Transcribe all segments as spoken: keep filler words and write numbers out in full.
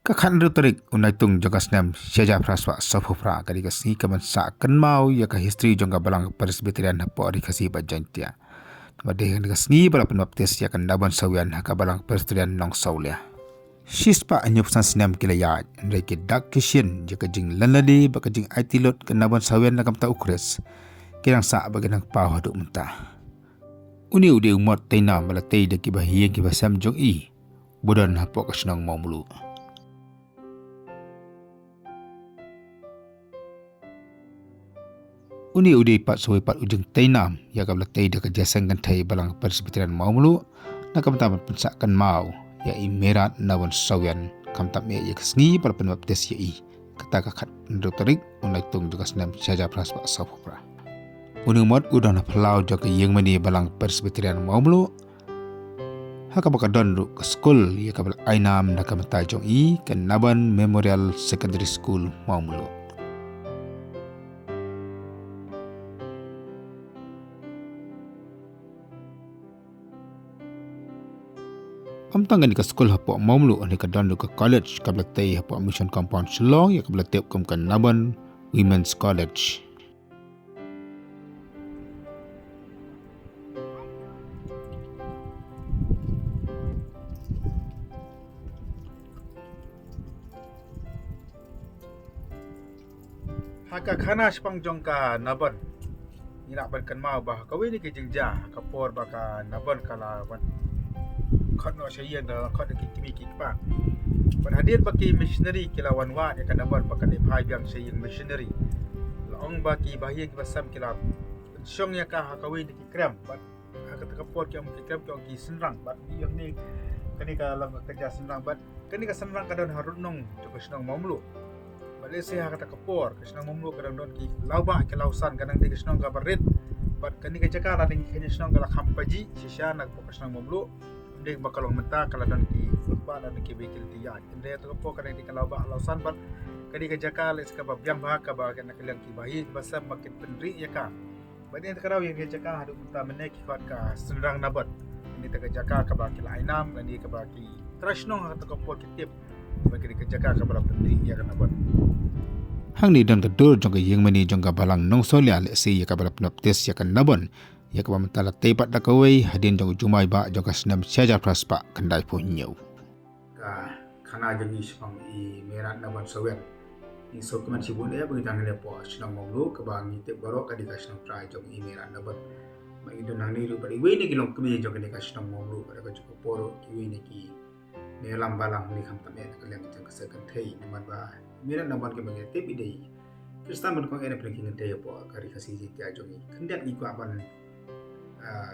Ka khathynriew tarik u Naitung jong ka snem shihajar phra spah sawphew phra ka dei ka sngi kaban sah kynmaw ïa ka history jong ka Balang Presbyterian hapoh Ri Khasi bad Jaiñtia. Namar dei kane ka sngi ba la pynbaptis ïa ka Nabon Sawian ha ka Balang Presbyterian Nongsawlia. Shispah hynñiewphew san snem ki la ïaid, hynrei ki dak ki shin ïa ka jinglan lade bad ka jingaiti lut ka Nabon Sawian na ka bynta u Khrist, ki dang sah bad ki dang paw haduh mynta. Une u dei u mot Teinam ba la tei da ki bahaïing ki bahasem jong i, ba don hapoh ka shnong Mawmluh. Une u dei pat sa kawei pat u jingteinam ïa kaba la tei da ka Jingïaseng Kynthei Balang Presbyterian Mawmluh na ka bynta ban pynsah kynmaw ïa i Meirat Nabon Sawian, khamtam eh ïa ka sngi ba la pynbaptis ïa i, kata ka khathynriew tarik u Naitung jong ka snem shihajar phra spah sawphew phra. Une u mot u don ha phyllaw jong ka ïingmane Balang Presbyterian Mawmluh, ha kaba ka don ruh ka skul ïa kaba la ai nam na ka bynta jong i, ka Nabon Memorial Secondary School Mawmluh. Ym tang kane ka skul hapoh Mawmluh, hynrei ka don ruh ka college kaba la tei hapoh Mission Compound Shillong ïa kaba la tip kum ka Nabon Women's College. Ha ka khana shaphang jong ka Nabon, ngi lah ban kynmaw ba ha kawei na ki jingjia, ha ka por ba ka Nabon ka la wan khot noh sha ïing, da la khot da ki kmie ki kpa. Bad hadien ba ki missionary ki la wan wad ïa ka Nabon ba kan ïa phai biang sha ïing missionary, la ong ba ki bahaïing ki bahasem ki la shong ïa ka ha kawei na ki krem, bad ha kata ka por ki ong ki krem, ki ong ki synrang, bad ngi ong ne kane ka long ka jia synrang, bad kane ka synrang ka don ha rud nong jong ka shnong Mawmluh. Bad lehse ha kata ka por ka shnong Mawmluh ka dang don ki lawbah ki lawsan, ka dang dei ka shnong kaba rit, bad kane ka jaka la dang, kane ka shnong ka la kham pajih shisha na ka por ka shnong Mawmluh. Ym dei ba ka long mynta, ka la don ki footpath, la don ki vehicle ki ïaid. Hynrei ha kata ka por ka dang dei ka lawbah lawsan, bad kane ka jaka lehse kaba biang bha, kaba kane ka liang ki bahaïing ki bahasem ba kin pynrieh ïa ka. Bad ïa kata ka daw ïa kane ka jaka haduh mynta mynne ki khot ka Synrang Nabon. Kane ka jaka kaba ki la ai nam, kane kaba ki trai shnong ha kata ka por ki tip ba kane ka jaka kaba la pynrieh ïa ka Nabon. Hangne don ka dur jong ka ïingmane jong ka Balang Nongsawlia lehse ïa kaba la pynbaptis ïa ka Nabon, ïa kaba mynta la tei pat da kawei hadien jong u jumai bah jong ka snem shihajar phra spah khyndaiphew hynñiew. Ka khana jong ngi shaphang i Meirat Nabon Sawian. Ngi sngewkmen shibun eh ba ngi dang hangne hapoh shnong Mawmluh kaba ngi tip baroh ka dei ka shnong trai jong i Meirat Nabon. Ba ngi don hangne ruh bad iwei na ki longkmie jong kane ka shnong Mawmluh, bad ka jong ka por ruh kiwei na ki nongïalam balang ne khamtam eh na ka liang jong ka Seng Kynthei, namar ba i Meirat Nabon kaba ngi tip i dei Khristan ban kong eh na pdeng ki kynthei hapoh ka Ri Khasi Jaiñtia jong ngi. Khyndiat ngi kwah ban Ah,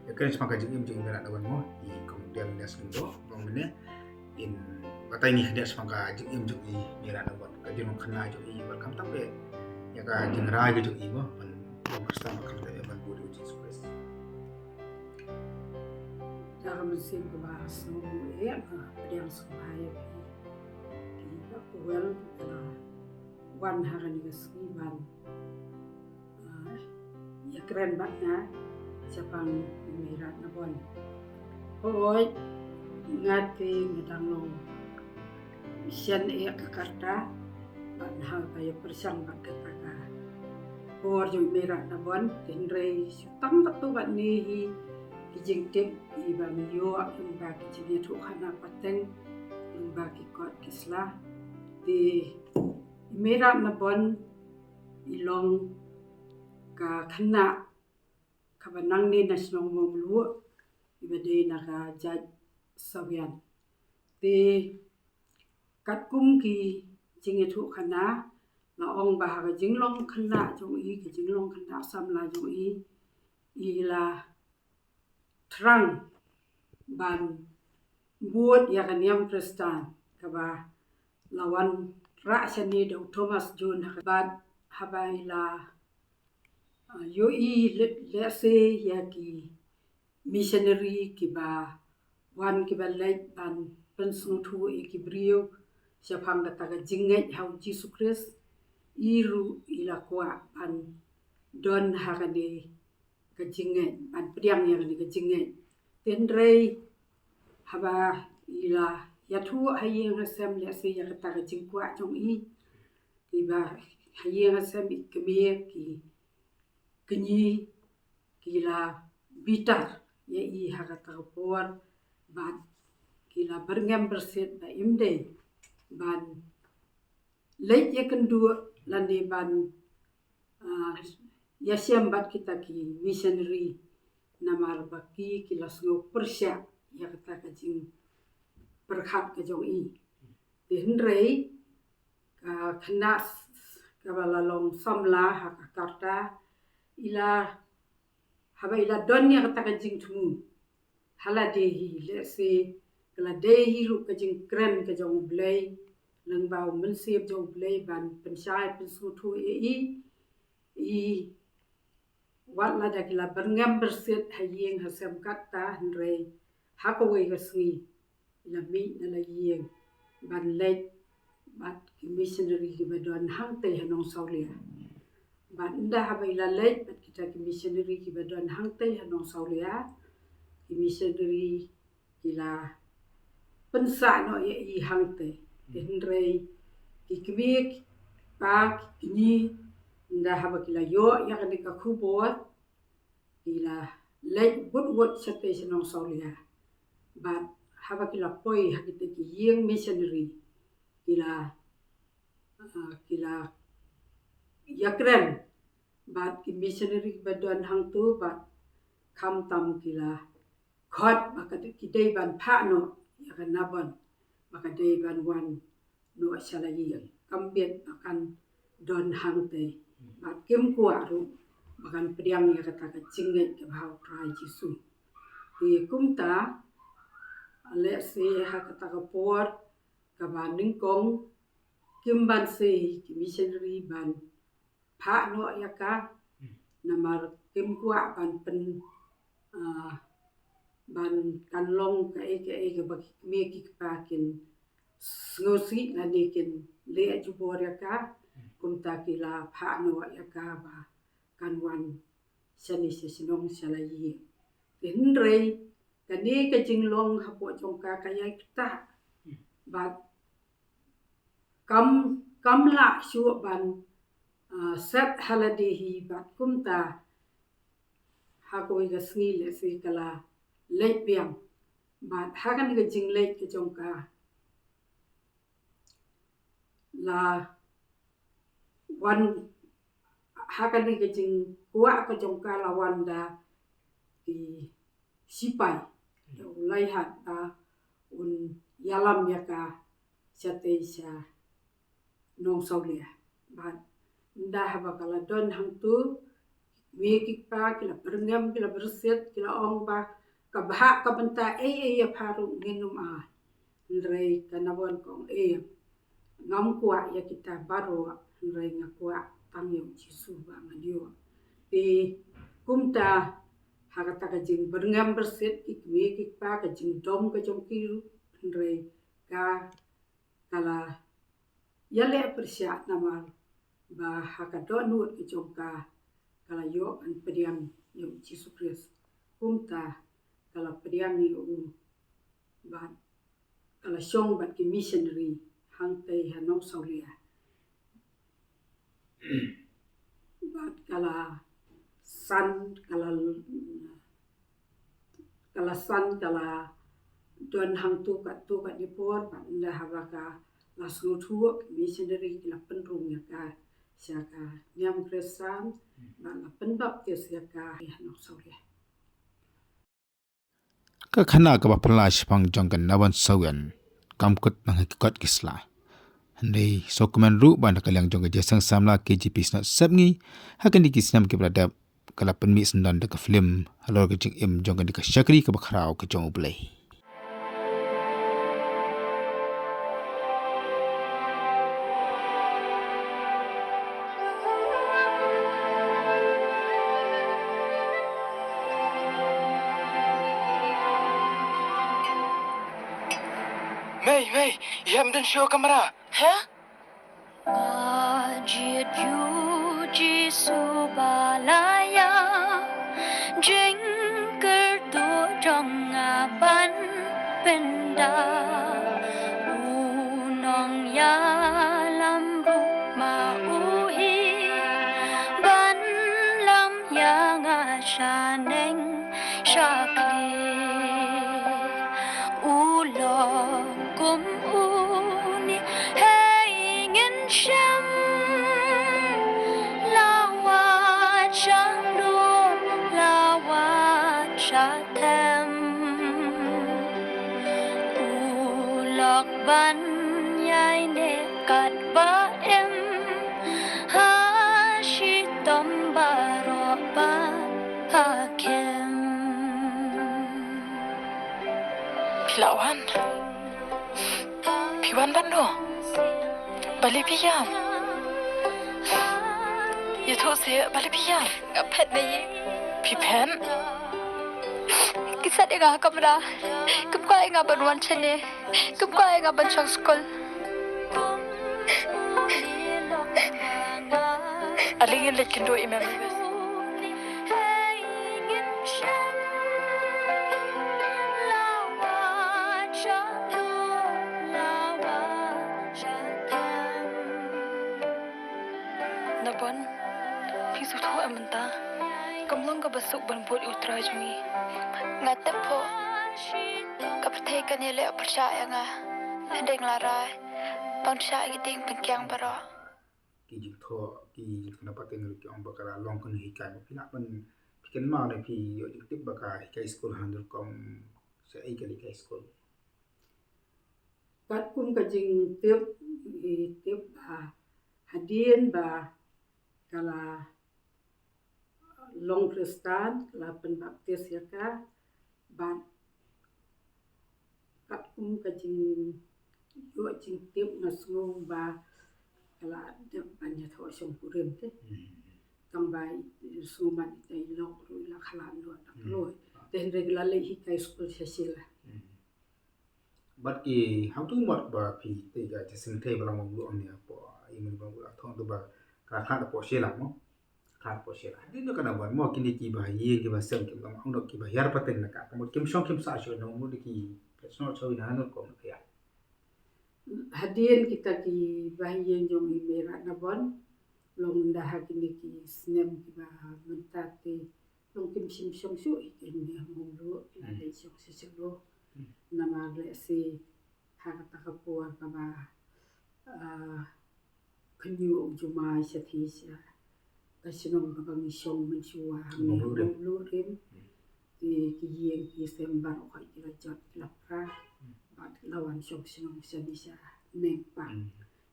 ïa kren shaphang ka jingim jong i Meirat Nabon mo, i Kong Dian Nes Lyngdoh, ba mynne in batai ngi khyndiat shaphang ka jingim jong i Meirat Nabon, ka jinglong khynnah jong i, bad khamtam eh ïa ka jingrai ka jong i mo ban long Khristan, bad khamtam eh ban bud ïa u Jisu Khrist. Ka mynsiem kaba sngewbha eh, ah, pdiang sngewbha ïa phi. Phi ba khuid ka la wan ha kane ka sngi ban Ah, ïa kren bad nga shaphang i Meirat Nabon. Hooid, nga te nga dang long shen eh ka karta, bad nga hap ban ïa pyrshang bad kata ka por jong i Meirat Nabon, hynrei shu tang katto katne hi ki jingtip iba ngi ïoh lyngba ki jingïathuhkhana pateng, lyngba ki kot ki sla. Te i Meirat Nabon i long ka khynnah kaba nangne na shnong Mawmluh, iba dei na ka jait Sawian. Te katkum ki jingïathuhkhana, la ong ba ha ka jinglong khynnah jong i, ka jinglong khynnah samla jong i, i la thrang ban bud ïa ka niam Khristan kaba la wanrah shane da u Thomas Jones, ha kaba, haba i la, ah, ïohi leh, lehse ïa ki missionary kiba wan kiba leit ban pynsngewthuh ïa ki briew shaphang kata ka jingngeit ha u Jisu Khrist, i ruh i la kwah ban don ha kane ka jingngeit, ban pdiang ïa kane ka jingngeit. Hynrei haba i la ïathuh ha ïing ha sem lehse ïa kata ka jingkwah jong i. Kiba ha ïing ha sem i kmie ki kñi ki la bitar ïa i ha kata ka por bad ki la byrngem byrsiet ba im dei ban leit ïakynduh lane ban, ah, ïashem bad kita ki missionary namar ba ki ki la sngew pyrshah ïa kata ka jingpyrkhat ka jong i. Te hynrei ka khynnah kaba la long samla ha ka karta i la, haba i la don ïa kata ka jingthmu ha lade hi lehse ka la dei hi ruh ka jingkren ka jong U Blei lyngba U Mynsiem jong U Blei ban pynshai pynsngewthuh ïa i. I wat lada ki la byrngem byrsiet ha ïing ha sem katta hynrei ha kawei ka sngi i la mih na la ïing ban leit bad ki missionary kiba don hangtei ha Nongsawlia. Bad ynda haba i la leit bad kita ki missionary kiba don hangtei ha Nongsawlia, ki missionary ki la pynsah noh ïa i hangtei. Te hynrei ki kmie ki kpa ki kñi ynda haba ki la ïoh ïa kane ka khubor ki la leit wut wut shatei sha Nongsawlia. Bad haba ki la poi ha kita ki ïing missionary ki la, ah, ki la ïakren bad ki missionary ba don hangtu bad khamtam ki la khot ba ka ki dei ban phah noh ïa ka Nabon ba ka dei ban wan noh sha la ïing. Kam bit ba kan don hangtei bad kim kwah ruh ba kan pdiang ïa kata ka jingngeit kaba ha U Trai Jisu. Te kumta lehse ha kata ka por kaba nyngkong kim banse ki missionary ban phah noh ïa ka namar kim kwah ban pyn, ah, ban kan long kaei kaei kaba ki kmie ki kpa kin sngewsih lane kin leh jubor ïa ka. Kumta ki la phah noh ïa ka ba kan wan shane sha shnong sha la ïing. Te hynrei kane ka jinglong hapoh jong ka ka ïai ktah bad kam, kam lah shuh ban, ah, set ha lade hi bad kumta ha kawei ka sngi lehse ka la leit biang bad ha kane ka jingleit ka jong ka la wan, ha kane ka jingkwah ka jong ka la wan da ki sipai da u Laihat ba un ïalam ïa ka shatei sha Nongsawlia. Bad ynda haba ka la don hangtu ki kmie ki kpa ki la byrngem ki la byrsiet ki la ong ba ka bhah ka bynta ei ei ïa pha ruh ngin ym ai. Hynrei ka Nabon ka ong ei, ngam kwah ïa kita baroh hynrei nga kwah tang ïa u Jisu ba ngan ïoh. Te kumta ha kata ka jingbyrngem byrsiet ki kmie ki kpa ka jingdom ka jong ki ruh hynrei ka, ka la ïaleh pyrshah namar ba ha ka dohnud ka jong ka ka la ïoh ban pdiang ïa u Jisu Khrist. Kumta ka la pdiang ïa u bad ka la shong bad ki missionary hangtei ha Nongsawlia. Bad ka la san, ka la, ka la san, ka la don hangtu kattu katne por bad ynda haba ka la sngewthuh ki missionary ki la pynrung ïa ka sha ka niam Khristan bad la pynbaptis ïa ka ha Nongsawlia. Ka khana kaba phylla shaphang jong ka Nabon Sawien kam kut nang ha ki kot ki sla. Hynrei sngewkmen ruh ba na ka liang jong ka Jingïaseng Samla K J P Synod Sepngi ha kine ki snem kiba la dep ka la pynmih syndon da ka film halor ka jingim jong kane ka shakri kaba khraw ka jong U Blei. Mei, mei, ïa ym don shuh kamra. Heh? Nga jied ïa u Jisu ba la ïa jingkyrduh jong nga ban pynda. Nga shaneng shakli u long kum uni, hei ngin shem, lawat shang dum, lawat shathem. U lok ban ïai ne kat ba em, ha shitom baroh ba ha kem. Phi la wan? Phi wan ban no? Balei phi ïam? Ïathuh seh, balei phi ïam? Nga phet na ïing. Phi phet? Ki sat ïa nga ha kamra. Kim kwah ïa nga ban wan shane. Kim kwah ïa nga ban shong skul. Ale ngin leit kynduh i mem. Nabon, phi sngewthuh em mynta? Kam long kaba suk ban bud ïa u Trai jong ngi. Nga tip pho, ka pyrthei kan ïaleh pyrshah ïa nga. Hynrei nga la rai ban shah ïa ki dieng pynkiang baroh. Ki jingthoh, ki jingthoh na pateng ki ong ba ka la long kane hikai, ma phi lah ban phi kynmaw ne phi ïoh jingtip ba ka hikai skul ha Nongrum, sa ei ka hikai skul. Katkum ka jingtip, i tip ba hadien ba ka la long Khristan, ka la pynbaptis ïa ka, bad katkum ka jingïoh jingtip nga sngew ba ka la dep ban ïathoh shongkurim te. Hmm. Tang ba i sngewmat ita i lok ruh i la khlad lut da kloi. Te hynrei ka la leit hikai skul sha Shillong. Hmm. Bad ki hangtu mot ba phi te ka jingthei ba la mong lu ne hapoh i mong ba la thong tu ba ka khlad hapoh Shillong mo. Khlad hapoh Shillong. Hadien jong ka Nabon mo, kine kiba ha ïing kiba sem kim long ong dok kiba hiar pateng na ka. Ka mut kim shong kim sah shuh, nong mut ki phet shnong shuh na hanur kom na ka ïa. Hadien kita kiba ha ïing jong i Meirat Nabon, long da ha kine ki snem kiba mynta te long kim shim shong shuh, i kine ha mong lu, ki la dei shong shuh shuh lu. Hmm. Namar lehse ha kata ka por kaba, ah, khynñiuh u jumai shathie sha ka shnong kaba ngi shong mynshuwa hangne ha Mawluhrim. Mawluhrim. Hmm. Te ki ïing ki sem baroh khoit ki la jot ki la pra. Hmm. Bad ki la wan shong shnong shane sha Nengpang. Hmm.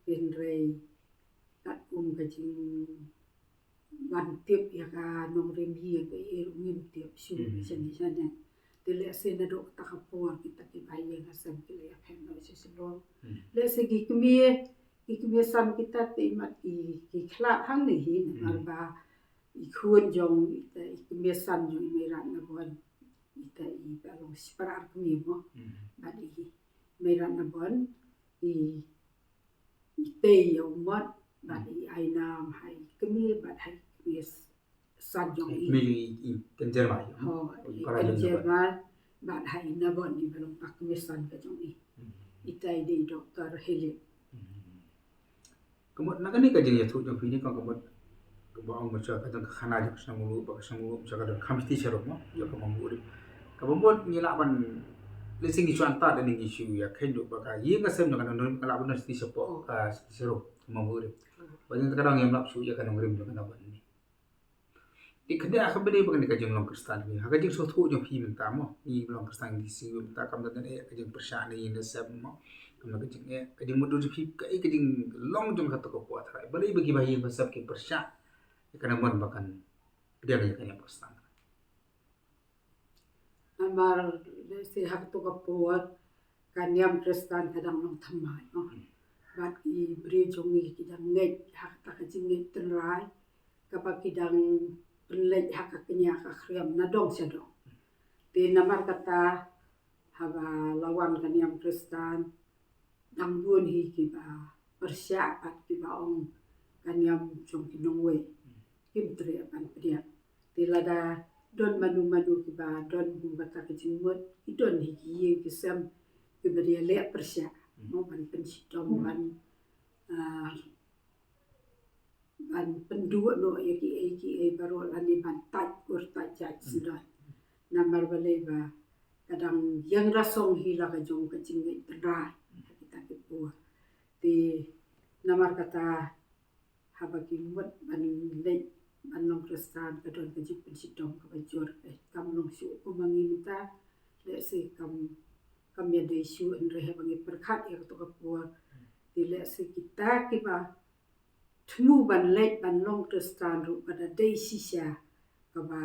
Hynrei katkum ka jing ban tip ïa ka Nongrim hi ka i ruh ngim tip shuh. Hmm. Shane shane. Te lehse naduh kata ka por kita kiba ha ïing ha sem ki la ïa phet noh sha Shillong. Hmm. Lehse ki kmie, ki kmie san kita te imat ki, ki khlad hangne hi namar, hmm, ba i khun jong ita i kmie san jong i Meirat Nabon. Ita i ba long shipara ar kmie mo. Hmm. Bad i Meirat Nabon i i tei ïa u mot, bad i ai nam ha i kmie, bad ha i kmie s-, san jong i. Kmie i, i Kynjermai. Oh, i Kynjermai, bad ha i Nabon i ba long pa kmie san ka jong i. Hmm. Ita i dei Doktor Helip. Hmm. Ka mut na kane ka jingïathuh jong phi ne ka, ka mut kaba ong ba ka don ka khana jong ka shnong Mawluh, ba ka shnong Mawluh ka don kham shati sharum mo jong ka Mawluhrim. Kaba mut ngi lah ban, lehse ngi shu antad ne ngi shu ïa kheiñ ruh ba ka ïing ka sem jong ka Nongrim ka lah ban don shati shapoh, oh, ah, shati sharum ka Mawluhrim. Ba ngi ka dang ïa lap shu ïa ka Nongrim jong ka Nabon ne. Te khyndiat ha kaba dei ba kane ka jinglong Khristan hi ha ka jingsngewthuh jong phi mynta mo. Ngi long Khristan ngi sngewthuh mynta kam da don eh ka jingpyrshah ne ïing ne sem mo. Kam da ka jing eh ka jingmutdur jong phi ka eh ka jinglong jong kata ka por tharai. Balei ba kiba ha ïing ba sem ki pyrshah ïa ka Nabon ba kan pdiang ïa ka niam Khristan. Namar lehse ha kato ka por ka niam Khristan ka dang long thymmai mo. Hmm. Bad ki briew jong ngi ki dang ngeit ha kata ka jingngeit tynrai kaba ki dang pynleit ha ka kñia ka khriam na dong sha dong. Te namar kata haba la wan ka niam Khristan dang bun hi kiba pyrshah bad kiba ong ka niam jong ki nongwei kim treh ban pdiang. Te lada don mano mano kiba don kum kata ka jingmut, ki don hi ki ïing ki sem kiba dei leh pyrshah, hmm, mo, ban pynshitom, hmm, ban, ah, ban pynduh noh ïa kiei kiei baroh lane ban tait kur tait jait sdang. Namar balei ba ka dang ïeng rasong hi la ka jong ka jingngeit tynrai ha kita ki por. Te namar kata haba ki mut ban leit ban long Khristan ka don ka jingpynshitom kaba jur, eh, kam long shuh kum ma ngi mynta, lehse kam kam ïadei shuh, hynrei haba ngi pyrkhat ïa kato ka por, te lehse kita kiba thmu ban leit ban long Khristan ruh ka da dei shisha kaba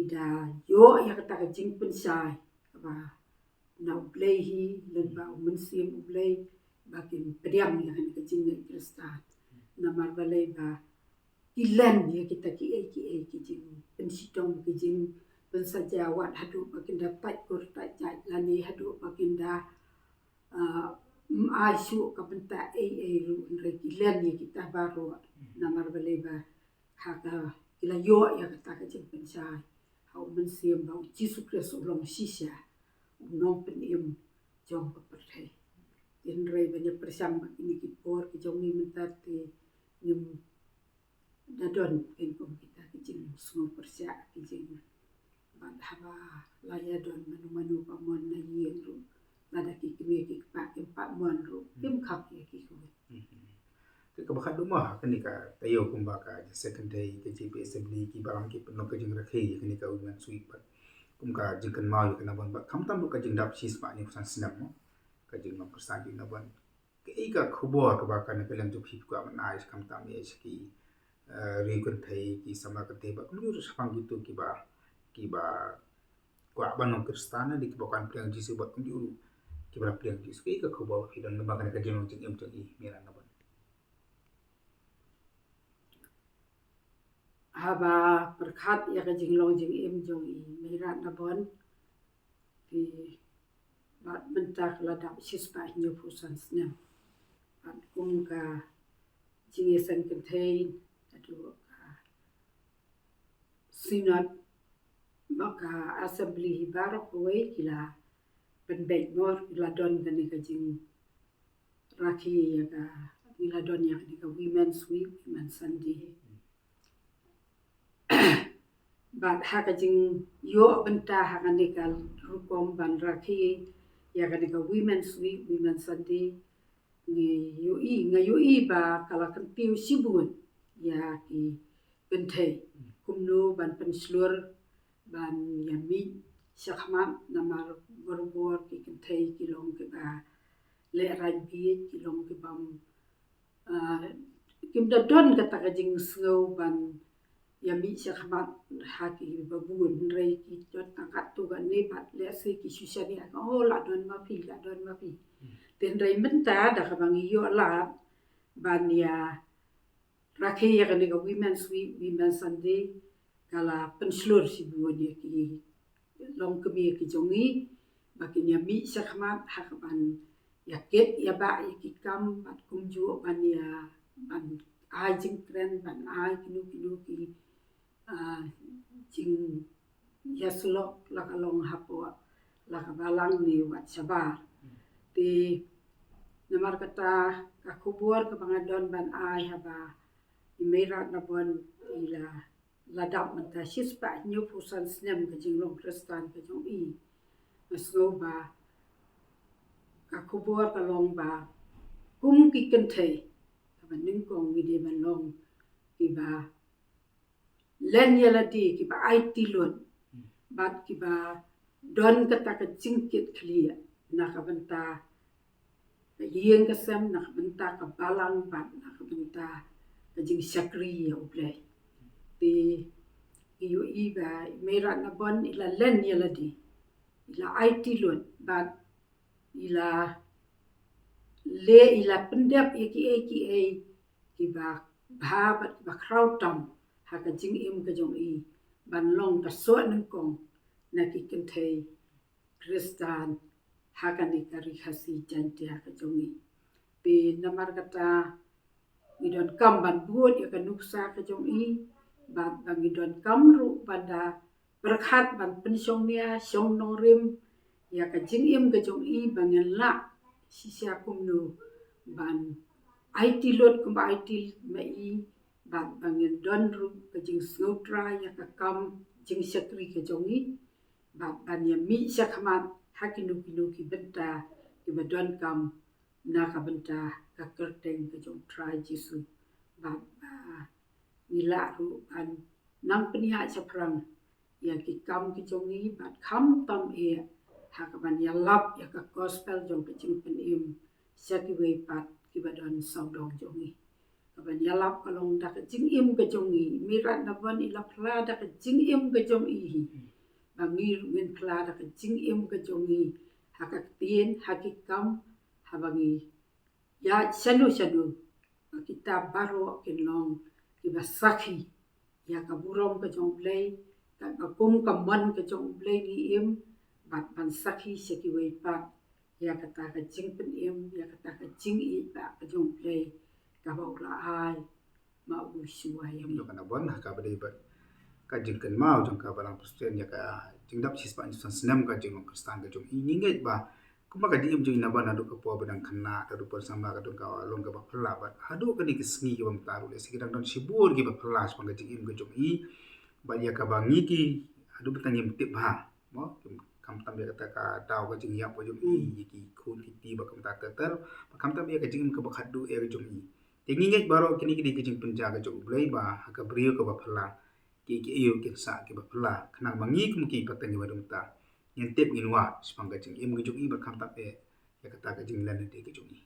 i da ïoh ïa kata ka jingpynshai kaba na U Blei hi, lyngba U Mynsiem U Blei, ba kin pdiang ïa kane ka jingngeit Khristan. Namar balei ba ki len ïa kita kiei kiei ki jingpynshitom, ki jingpynsaja, wat haduh ba kin da tait kur tait jait lane haduh ba kin da, ah, ym ai shuh ka bynta ei ei ruh, hynrei ki len ïa kita baroh. Namar balei ba ha ka ki la ïoh ïa kata ka jingpynshai ha U Mynsiem ba U Jisu Khrist u long shisha u nongpynim jong ka pyrthei. Hynrei ban ïa pyrshang ba kine ki por ki jong ngi mynta te ngim da don kum kita ki jingsngewpyrshah, ki jing bad haba la ïa don mano mano ka mon na ïing ruh, lada ki kmie ki kpa kim pat mon ruh kim khap ïa ki khuid. Te kaba khatduh ma ha kane ka taïew kumba ka Jingïaseng Kynthei ka J B Assembly ki balang ki pynlong ka jingrakhe ïa kane ka Women's Week bad kum ka jingkynmaw ïa ka Nabon bad khamtam ruh ka jingdap shispah hynñiewphew san snem mo ka jinglong Khristan jong i Nabon. Kaei ka khubor kaba kane ka liang jong phi kwah ban ai khamtam ïa ki, eh, riew kynthei, ki samla kynthei bad kumjuh ruh shaphang kito kiba kiba kwah ban long Khristan ne kiba kwah pdiang Jisu bad kumjuh ruh kiba la pdiang Jisu. Kaei ka khubor phi don lyngba kane ka jinglong jingim jong i Meirat Nabon? Haba pyrkhat ïa ka jinglong jingim jong i Meirat Nabon, te bad mynta ka la dap shispah hynñiewphew san snem. Bad kum ka Jingïaseng Kynthei, haduh ka Synod, bad ka Assembly hi baroh kawei ki la pynbeit mo, ki la don kane ka jingrakhe ïa ka, ki la don ïa kane ka Women's Week, Women's Sunday. Bad ha ka jingïoh bynta ha kane ka rukom ban rakhe ïa kane ka Women's Week, Women's Sunday, ngi ïohi, nga ïohi ba ka la kyntiew shibun ïa ki kynthei kumno ban pynshlur ban ïa mih shakhmat, namar barabor ki kynthei ki long kiba lehraiñ bieit, ki long kibym, ah, kim da don kata ka jingsngew ban ïa mih shakhmat ha kiba bun, hynrei ki don tang katto katne bad lehse ki shu shaniah, oh la don ma phi, la don ma phi. Te hynrei mynta da kaba ngi ïoh lad ban ïa rakhe ïa kane ka Women's Week, Women's Sunday, ka la pynshlur shibun ïa ki longkmie ki jong ngi ba kin ïa mih shakhmat ha kaban ïa kit ïa bah ïa ki kam bad kumjuh ban ïa, ban ai jingkren, ban ai kino kino ki, ah, jingïasyllok, la ka long hapoh la ka balang ne wat shabar. Te namar kata ka khubor kaba nga don ban ai haba i Meirat Nabon i la, la dap mynta shispah hynñiewphew san snem ka jinglong Khristan ka jong i. Nga sngew ba ka khubor ka long ba kum ki kynthei kaba nyngkong ngi dei ban long kiba len ïa lade, kiba aiti lut bad kiba don kata ka jingkit khlieh na ka bynta ka ïing ka sem, na ka bynta ka balang bad na ka bynta ka jingshakri ïa U Blei. Te ngi ïohi ba i Meirat Nabon i la len ïa lade, i la aiti lut bad i la leh, i la pyndep ïa kiei kiei kiba bha bad kiba khraw tam ha ka jingim ka jong i ban long ka soh nyngkong na ki kynthei Khristan ha kane ka Ri Khasi Jaiñtia ka jong i. Te namar kata ngi donkam ban bud ïa ka nuksa ka jong i bad ba ngi donkam ruh ban da pyrkhat ban pynshongnia shong nongrim ïa ka jingim ka jong i ba ngin lah shisha kumno ban aiti lut kumba aiti ma i bad ba ngin don ruh ka jingsngewthuh ïa ka kam jingshakri ka jong ngi, bad ban ïa mih shakhmat ha kino kino ki bynta kiba donkam na ka bynta ka kyrteng ka jong U Trai Jisu, bad ba ngi lah ruh ban nang pynïaid shaphrang ïa ki kam ki jong ngi, bad khamtam eh ha kaban ïalap ïa ka gospel jong ka jingpynim sha kiwei pat kiba don sawdong jong ngi. Kaban ïalap ka long da ka jingim ka jong ngi. Myrad na ban i la phla da ka jingim ka jong i hi, ba ngi ruh ngin phla da ka jingim ka jong ngi ha ka ktien, ha ki kam, haba ngi ïa shano shano, ba kita baroh kin long kiba sakhi ïa ka burom ka jong U Blei, ka kum ka mon ka jong U Blei ngi im, bad ban sakhi sha kiwei pat ïa kata ka jingpynim, ïa kata ka jingïeit ka jong U Blei kaba u la ai ma u shuwa ïa ngi. Ïa kane ban ha kaba dei bad ka jingkynmaw jong ka Balang Presbyterian ïa ka jingdap shispah hynñiew san snem ka jinglong Khristan ka jong i. Ngi ngeit ba kumba ka jingim jong i na ban haduh ka por ba dang khynnah, haduh por samla ka don ka long kaba phylla, bad haduh kane ka sngi kaba mynta ruh lehse ki dang don shibun kiba phylla shaphang ka jingim ka jong i. Bad ïa kaba ngi ki haduh mynta ngim tip bha, mo, khamtam ïa kata ka daw ka jingïap ka jong i ïa ki khun ki kti bad kumta ter ter, bad khamtam ïa ka jingim kaba khadduh ïa ka jong i. Te ngi ngeit baroh kine ki dei ka jingpynjah ka jong U Blei ba ha ka briew kaba phylla ki, ki ïoh ki sah kiba phylla. Khnang ba ngi kum ki pateng kiba dum ta ngin tip ngin wad shaphang ka jingim ka jong i bad khamtam eh ïa kata ka jinglehnohei ka jong i.